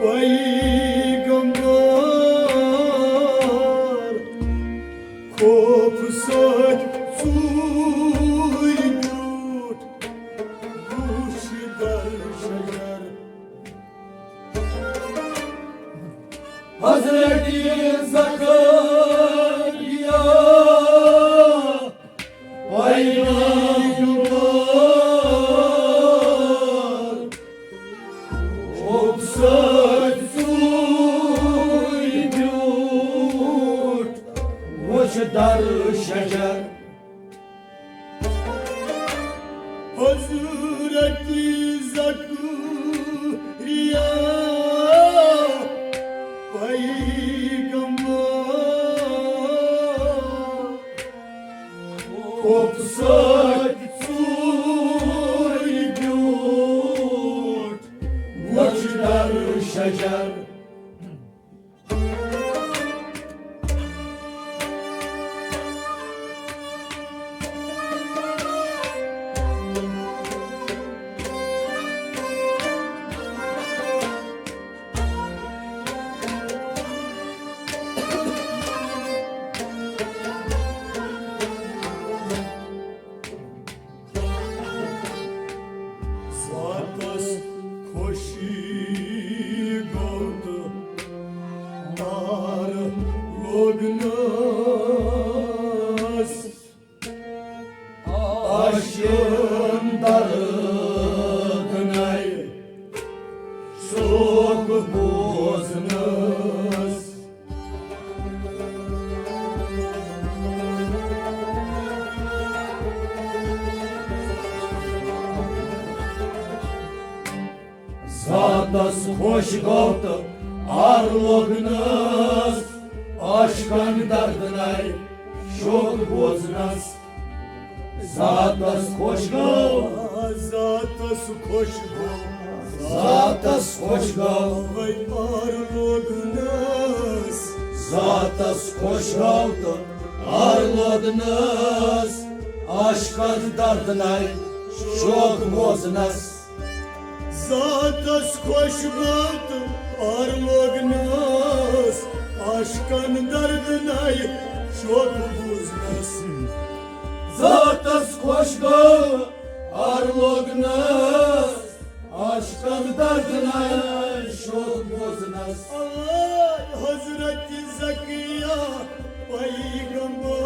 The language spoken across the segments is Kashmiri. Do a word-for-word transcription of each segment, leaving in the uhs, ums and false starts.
پیغمبر خوف سۭتۍ ژوٗرِ بیوٗٹھ، وُچھ در شجر۔ حضرت زکریا پیغمبر خوف سۭتۍ ژوٗرِ بیوٗٹھ، وُچھ در شجر۔ حضرت زکریا پیغمبر خوف سۭتۍ ژوٗرِ بیوٗٹھ، وُچھ در شجر۔ ذاتس خوشی گوٚو تہٕ نار لوگنس۔ عاشقن دردناے شوق بوزنس۔ ذاتس خوش گوٚو تہٕ آر لوگنس، عاشقن دردناے شوق بوزنس۔ ذاتس خوش گوٚو۔ ذاتس خوش گوٚو۔ ذاتس خوش گوٚو۔ وۄنۍ آر لوگنس۔ ذاتس خوش گوٚو تہٕ آر لوگنس، عاشقن دردناے شوق بوزنس۔ ذاتس خوش گوٚو تہٕ آر لوگنس، عاشقن دردناے شوق بوزنس۔ ذاتس خوش گوٚو آر لوگنس، عاشقن دردناے شوق بوزنس۔ اللہ حضرت زکریا پیغمبر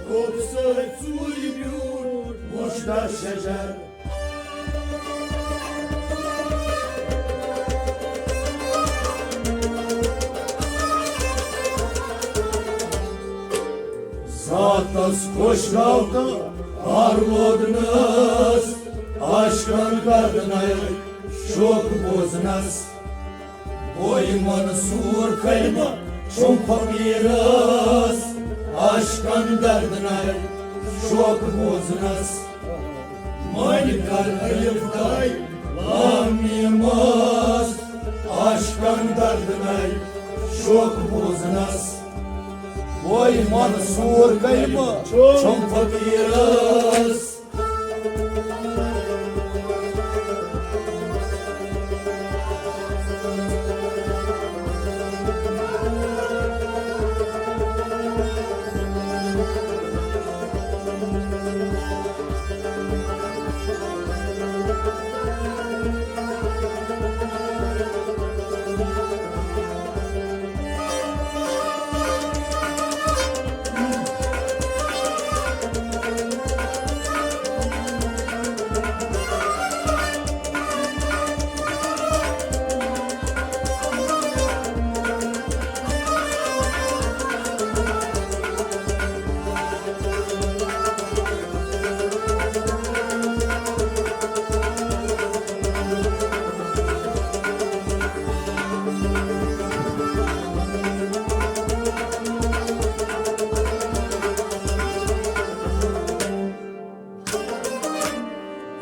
خوف سۭتۍ ژوٗرِ بیوٗٹھ، وُچھ در شجر۔ ذاتس خوش گوٚو تہٕ آر لوگنس، عاشقن دردناے شوق بوزنس۔ بوے منصور کلمہٕ چھُم فقیرس، عاشقن دردناے شوق بوزنس۔ مٲلۍ کر الف داے لام میمس، عاشقن دردناے شوق بوزنس۔ بوے منصور کلمہٕ چھُم فقیرس۔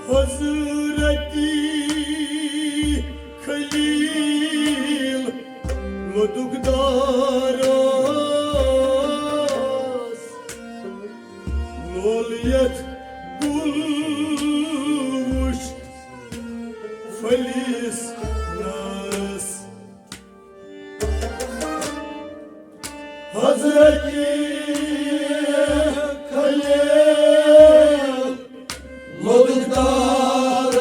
حضرت خلیل لوٚتُک دارس، لول یتھ گُل وُچھ پھٔلِس نارس۔ حضرت خلیل لوٚدُک دارس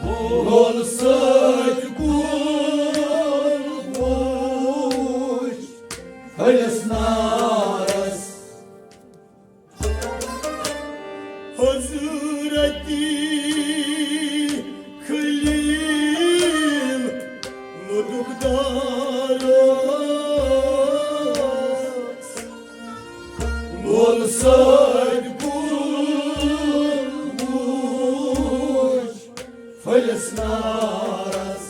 لول سۭتۍ گُل وُچھ پھٔلِس نارس۔ حضرت خلیل لوٚدُک دارس لول سۭتۍ گُل وُچھ پھٔلِس نارس۔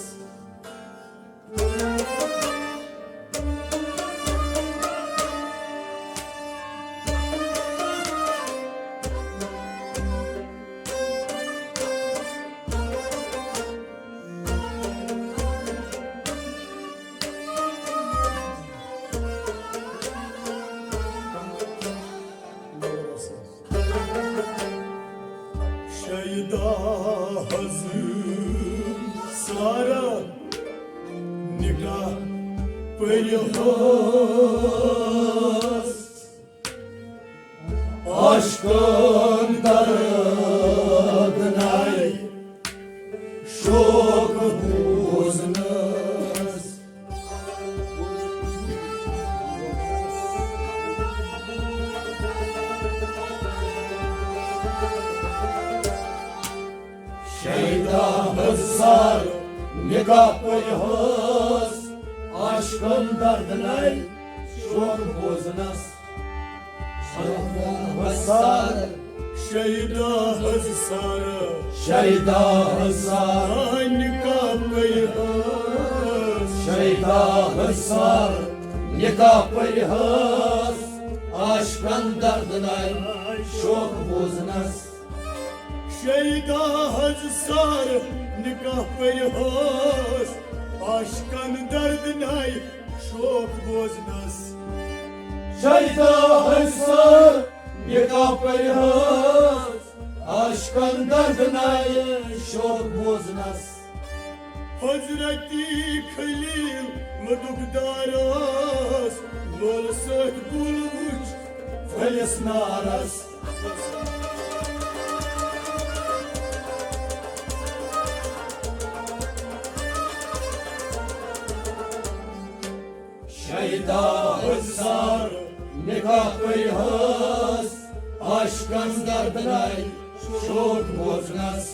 شیدا حض سارا نکاح پٔرۍ حض۔ عاشقن دردناے شوق بوزنس۔ شیدا حض سار نکاح پٔرۍ حض عاشقن دردناے شوق بوزنس۔ شیدا حض سار شیدا حض سار شیدا حض سار نکاح پٔرۍ حض۔ شیدا حض سار نکاح پٔرۍ حض عاشقن دردناے شوق بوزنس۔ شیدا حض سار نکاح پٔرۍ حض عاشقن دردناے شوق بوزنس۔ شیدا حض سار نکاح پٔرۍ حض عاشقن دردناے شوق بوزنس۔ حضرت خلیل لوٚدُک دارس لول سۭتۍ گُل وُچھ پھٔلِس نارس۔ شیدا حض سار نکاح پٔرۍ حض عاشقن دردناے شوق بوزنس۔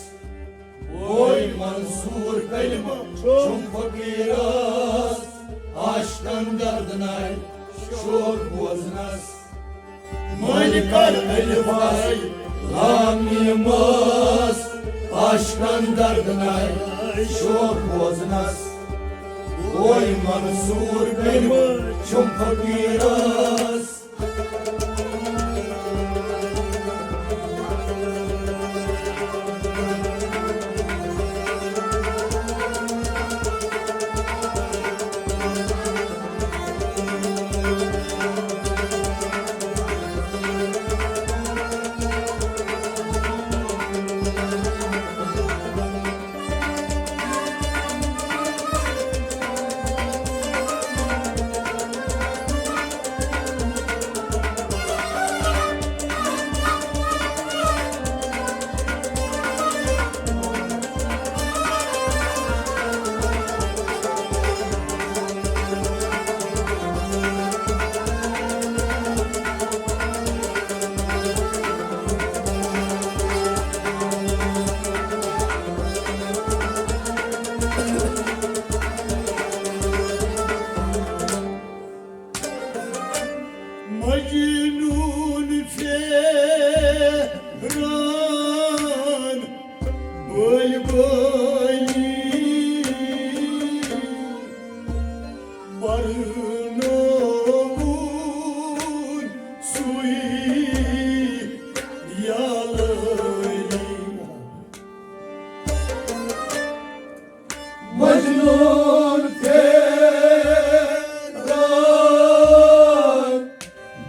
بوے منصور کلمہ چھُم فقیرس عاشقن دردناے شوق بوزنس۔ مٲلۍ کر الف آے لام میٖم ٲس عاشقن دردناے شوق بوزنس۔ بوے منصور کلمہ چھُم فقیرس۔ مجنون پھیران بٲلۍ بٲلی پرنووُن سُے یلٲلی۔ مجنون پھیران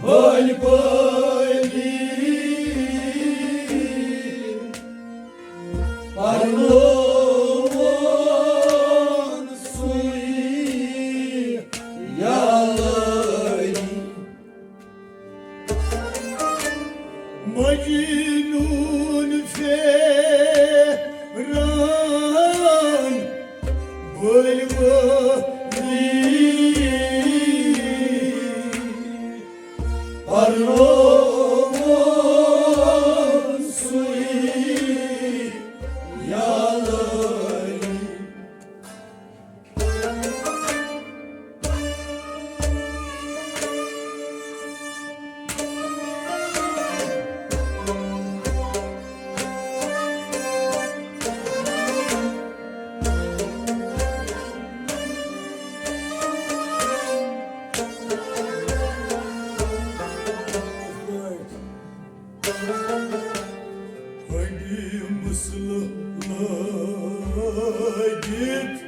بٲلۍ بٲلی پرنوو لٲگِتھ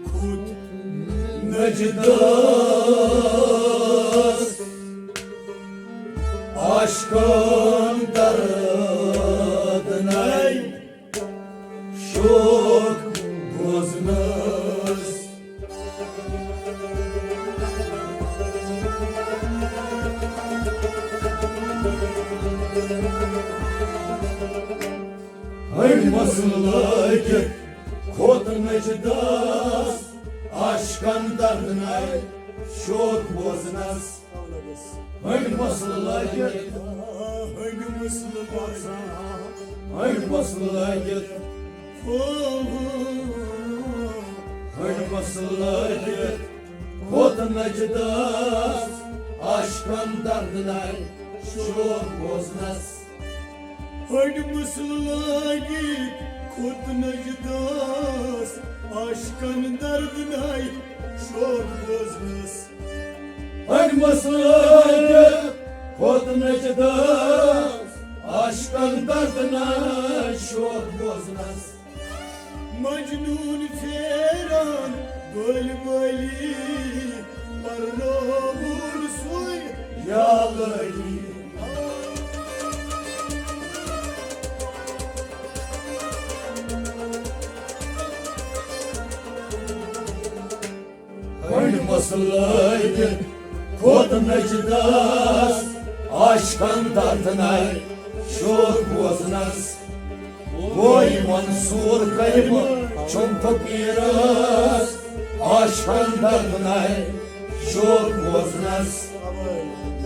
کھوٚت نجدس عاشقن دردناے شوق بوزنس۔ ہنگمس لٲگِتھ کھوٚت نجدس عاشقن دردناے شوق بوزنس۔ ہنگمس لٲگِتھ، ہنگمس لٲگِتھ، ہنگمس لٲگِتھ، ہنگمس لٲگِتھ کھوٚت نجدس عاشقن دردناے شوق بوزنس۔ ہنگمس لٲگِتھ کھوٚت نجدس عاشقن دردناے شوق بوزنس۔ ہنگمس لٲگِتھ کھوٚت نجدس عاشقن دردناے شوق بوزنس۔ مجنون پھیران بٲلۍ بٲلی پرنووُن سُے یا لٲلی۔ ہنگمس لٲگِتھ کھوٚت نجدس عاشقن دردناے شوق بوزنس۔ گوے منصور کلمہٕ چھُم فقیرس عاشقن دردناے شوق بوزنس۔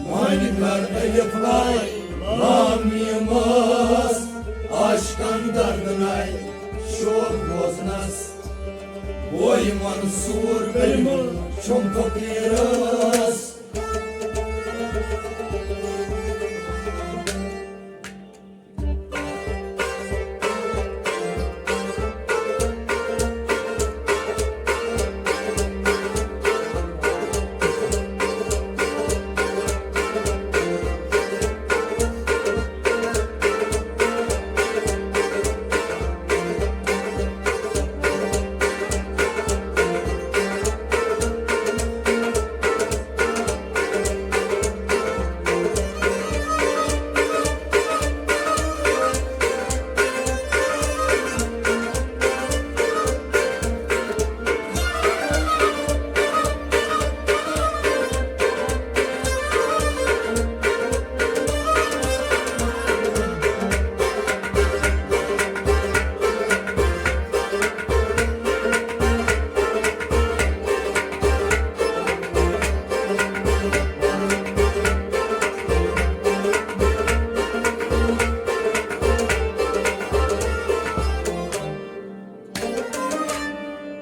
وۄنۍ کر الف لام میمس عاشقن دردناے شوق بوزنس۔ وۄنۍ منصور کلمہٕ چھُم فقیرس۔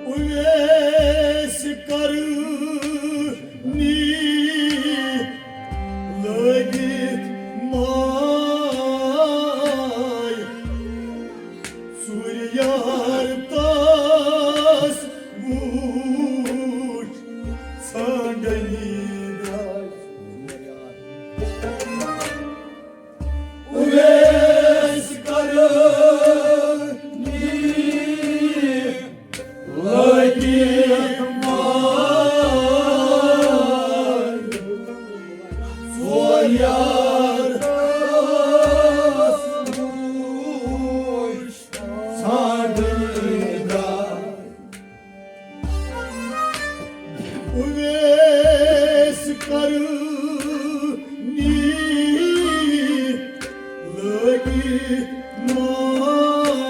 اویس کرنی لٲگِتھ ماے ژوٗرِ یار تس وُچھ ژھانٛڈنی درٛاے۔ اویس کرنی لٲگِتھ ماے ژور یار تس وُچھ ژھانٛڈنی درٛاے۔ اویس کرنی لٲگِتھ ماے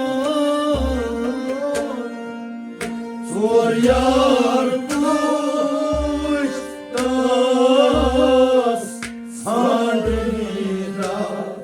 ژور یار وُچھ تس ژھانٛڈنی درٛاے۔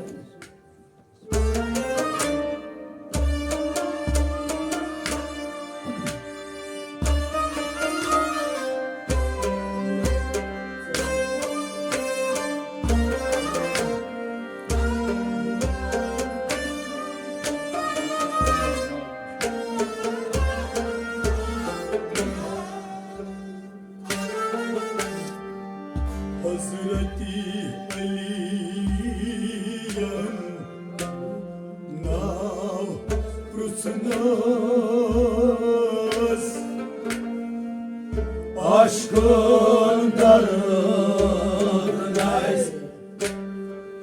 عشقن دردن آسہِ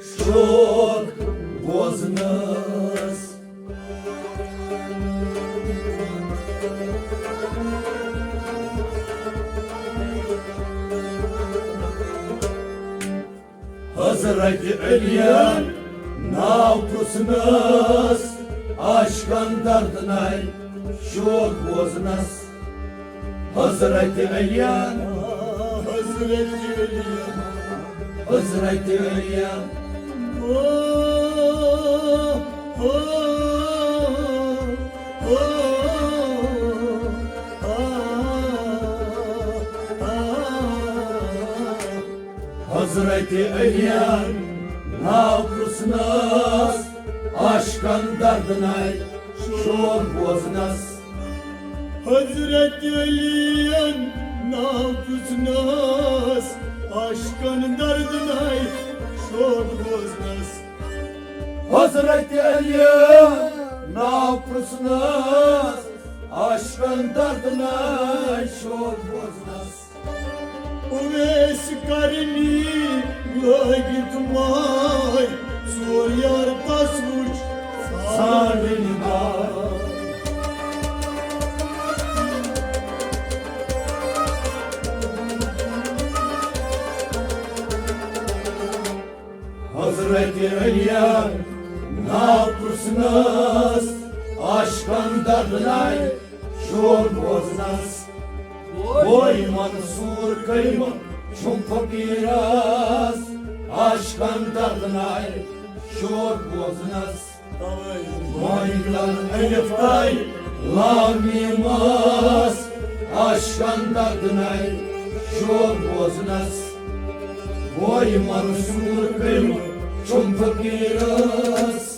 شوق بوزنس۔ حضرت علیَن ناو پرٛژھنس، عاشقن دردن آیہِ شوق بوزنس۔ حضرت علیَن، حضرت علیَن، حضرت علیَن۔ او، او، او، آ، آ، آ۔ حضرت علیَن ناو پرٛژھنس، عاشقن دردن آیہِ شوق بوزنس۔ حضرت علیَن ناو پرٛژھنس، عاشقن دردن آیہِ شوق بوزنس۔ حضرت علیَن ناو پرٛژھنس، عاشقن دردن آیہِ شوق بوزنس۔ اویس کرنی لٲگِتھ ماے، ژور یار تس وُچھ ژھانڈنہِ باے۔ حضرت علیَن ناو پرٛژھنس، عاشقن دردن آیہِ شوق بوزنس۔ بوے منصور کلمہٕ چھُم فقیرس، عاشقن دردن آیہِ شوق بوزنس۔ مانگلن الف تاے لام میمس، عاشقن دردن آیہِ شوق بوزنس۔ بوے منصور کلمہٕ چھُم فقیرس۔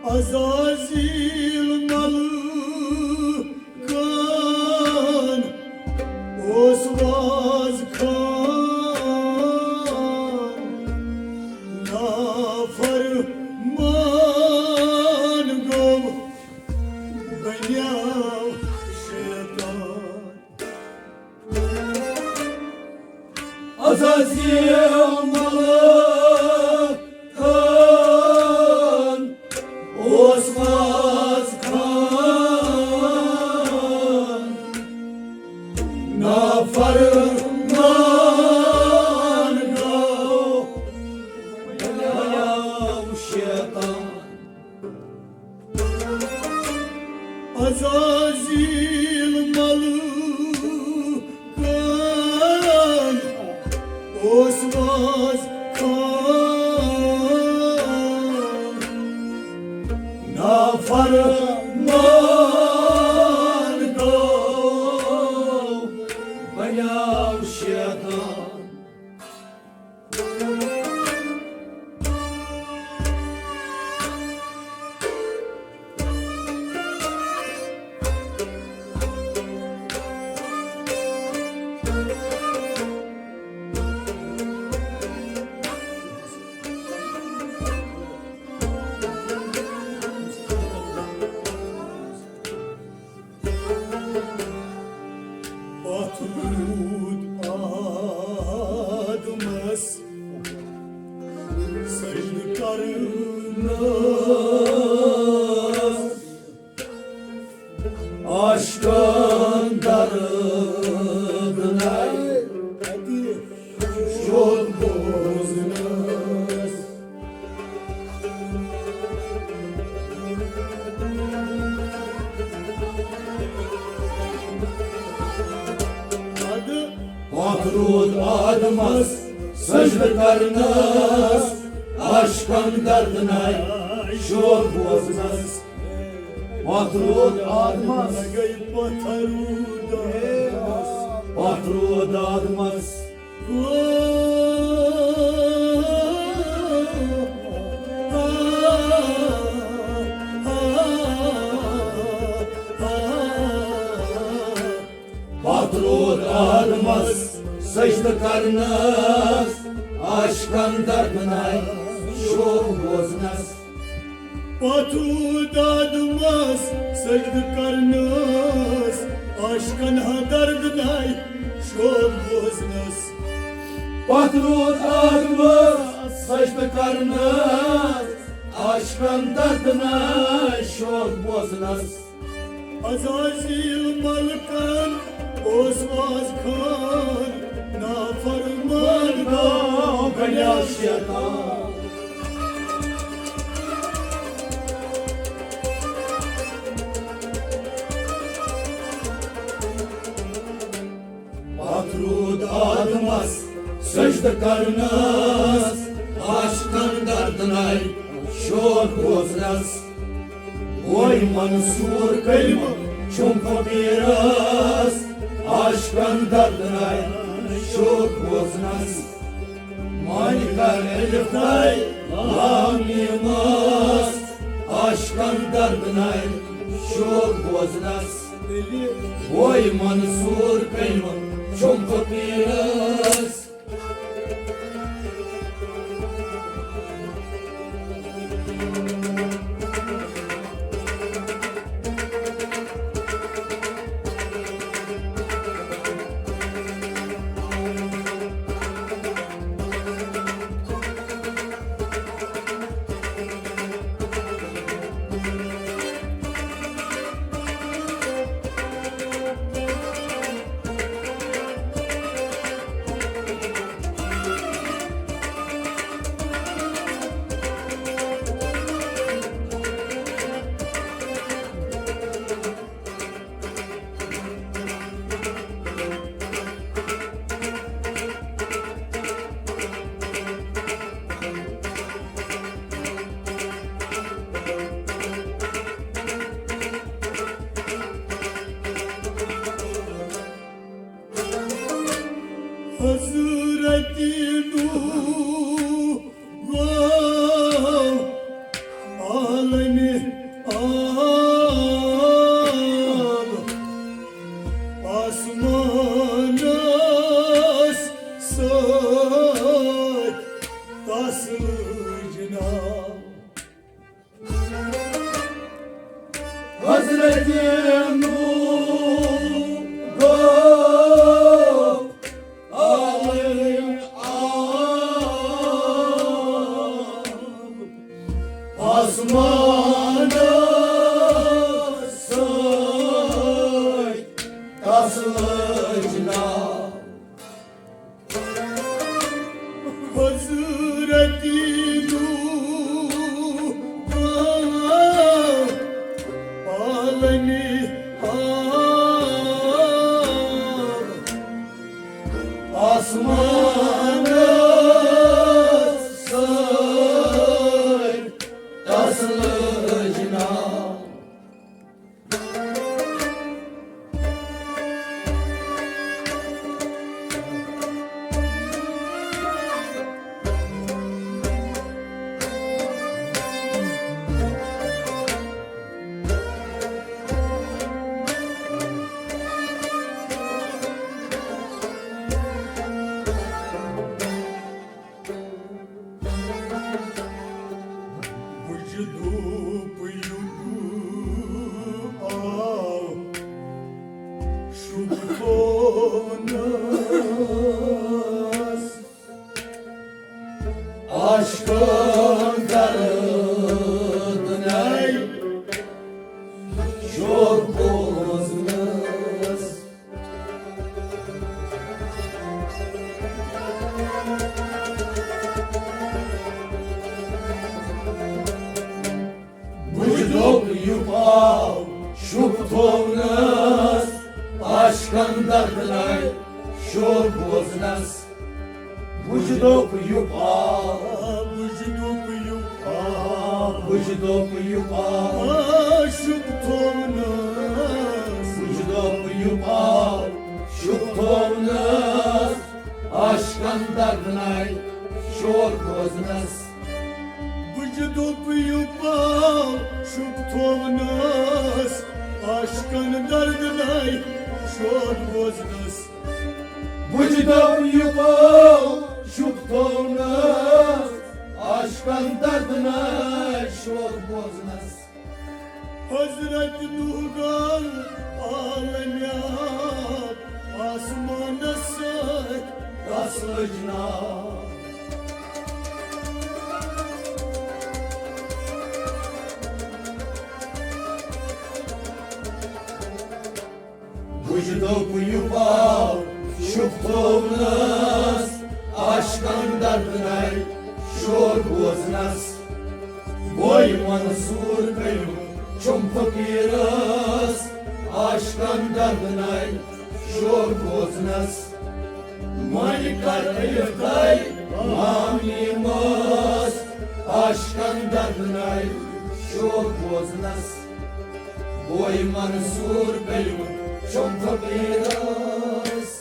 عزازیل ملکن اوس واز خان، نافرمان گوٚو، بنیاو شیطان۔ عزازیل ملکن اوس واز خان، نافرمان گوٚو، بنیاو شیطان۔ عزازیل ملکن اوس واز خان، نافرمان گوٚو، بنیاو شیطان۔ پتھ روٗد آدمس سجدٕ کرنس۔ اشکن دردنائی شوق بوزنس۔ پتہٕ روٗد آدمس سجدٕ کرنس، اشکن دردنائی شوق بوزنس۔ پتہٕ روٗد آدمس، پتہٕ روٗد آدمس۔ پتہٕ روٗد آدمس سجدٕ کرنس، اشکن دردنائی شوق بوزنس۔ پتہٕ روٗد آدمس سجدٕ کرنس، اشکن ہا دردنائی شوق بوزنس۔ پتہٕ روٗد آدمس سجدٕ کرنس، اشکن دردنائی شوق بوزنس۔ عزازیل ملکن اوس واز خان، نافرمان گوٚو بنیو شیطان۔ پتہٕ روٗد آدمس سجدٕ کرنس، اشکن دردنائی شوق بوزنس۔ بوے منصور کلمہٕ چھُم فقیرس، اشکن دردنائی شوق بوزنس۔ مالکن الف تائی لام میمس، اشکن دردنائی شوق بوزنس۔ بوے منصور کلمہٕ چھُم فقیرس۔ حضرت نوح گوٚو عالمِ آب، آسمانس سۭتۍ تس لٔج ناو۔ حضرت نوح گوٚو عالمِ آب، آسمانس سۭتۍ تس لٔج ناو۔ حضرت نوح عالمِ آب، آسمانس سۭتۍ تس لٔج ناو۔ کم دردناک شور بوزنس۔ بُجہِ دوٚپ یُپ آو، بُجہِ دوٚپ یُپ آو، بُجہِ دوٚپ یُپ آو۔ آ، شُپ تھوونس۔ بُجہِ دوٚپ یُپ آو، شُپ تھوونس۔ عاشقن دردناک شور بوزنس۔ بُجہِ دوٚپ یُپ آو، شُپ تھوونس۔ عاشقن دردناک شور بوزنس۔ بُجہِ دوٚپ یُپ آو، شُپ تھوونس۔ عاشقن دردناک شور بوزنس۔ حضرت نوح گوٚو عالمِ آب، آسمانس سۭتۍ تس لٔج نار۔ بُجہِ دوٚپ یُپ آو، شُپ تھوونس۔ عاشقن دردناک شور بوزنس۔ بوے منصور کٔرِو چھُم فقیٖرس۔ عاشقن دردناک شور بوزنس۔ مٲلۍ کر الف تاے لام میٖمس۔ عاشقن دردناک شور بوزنس۔ بوے منصور کٔرِو چھُم فقیٖرس۔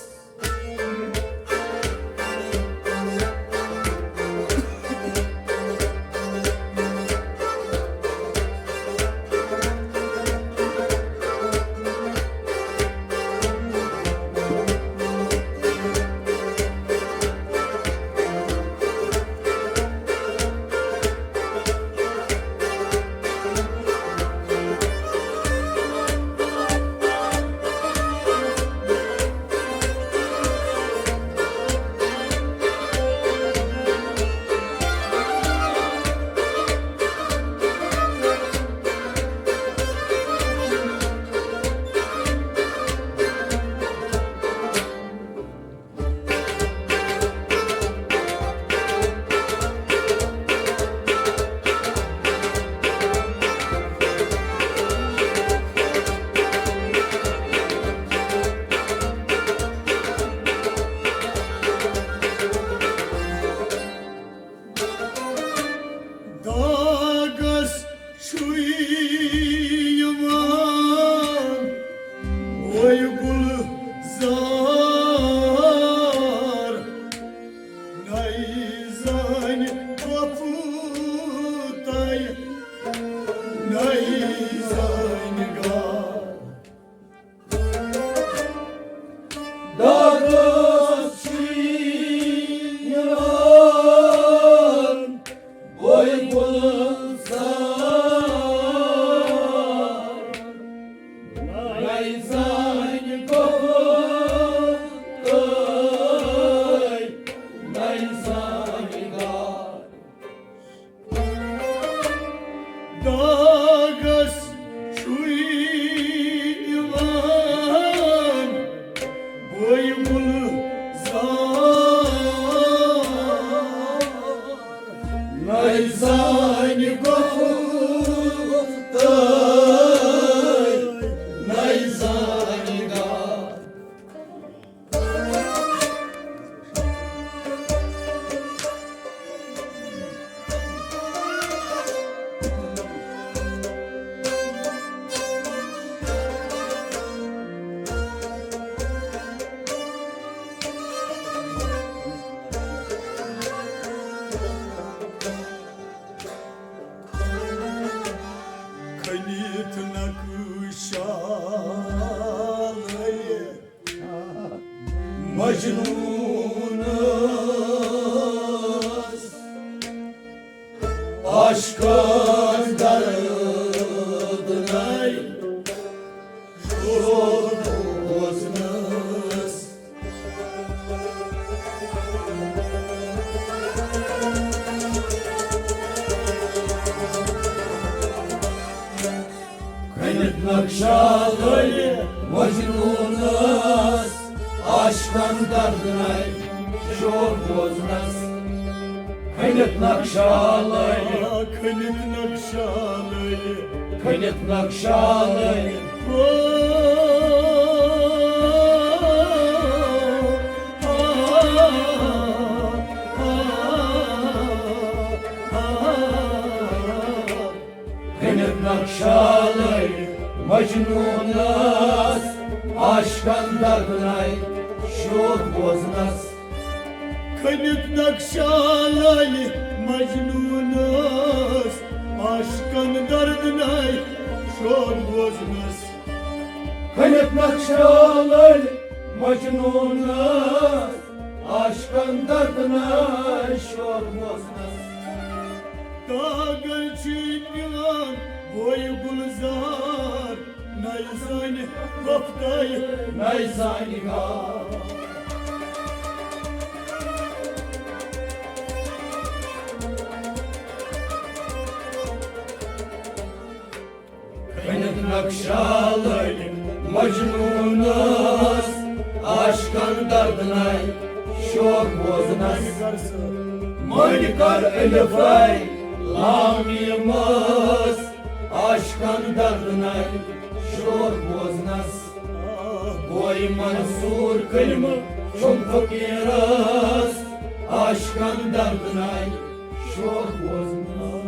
داغس چھُے یِوان بوے گُلزار، نَے زانہِ وفوٗ تۄہہِ، نَے زانہِ گار۔ داغس چھُے یِوان بوے گُلزار، نَے زانہِ گوٚو تۄہہِ، نَے زانہِ گار۔ داغس چھُے یِوان بوے گُلزار، نَے زانہِ گوٚو تۄہہِ، نَے زانہِ گار۔ کھٔنِتھ نقشہ لٲیِتھ مجنونس عاشقن دردناک شور بوزنس۔ کھٔنِتھ نقشہ لٲیِتھ مجنونس، عاشقن دردناک شور بوزنس۔ کھٔنِتھ نقشہ لٲیِتھ، کھٔنِتھ نقشہ لٲیِتھ، کھٔنِتھ نقشہ لٲیِتھ۔ او۔ عشقن دردناے شوق بوزنس۔ کھٔنِتھ نقشہ لٲلۍ مجنوٗنس، عاشقن دردناے شوق بوزنس۔ کھٔنِتھ نقشہ لٲلۍ مجنوٗنس، عاشقن دردناے شوق بوزنس۔ کاغذ چھُے پیوان بوے گلزار، نَیہِ زانہِ وۄپدایہِ، نَیہِ زانہِ گاو۔ کھٔنِتھ نقشہ لٲلۍ مجنوٗنس، عاشقن دردناے شوق بوزنس۔ مٔنٛڈۍ کر الفے لام میٖمس، عاشقن دردناے شوق بوزنس۔ بوے منصور کلمہٕ چھُم فقیرس، عاشقن دردناے شوق بوزنس۔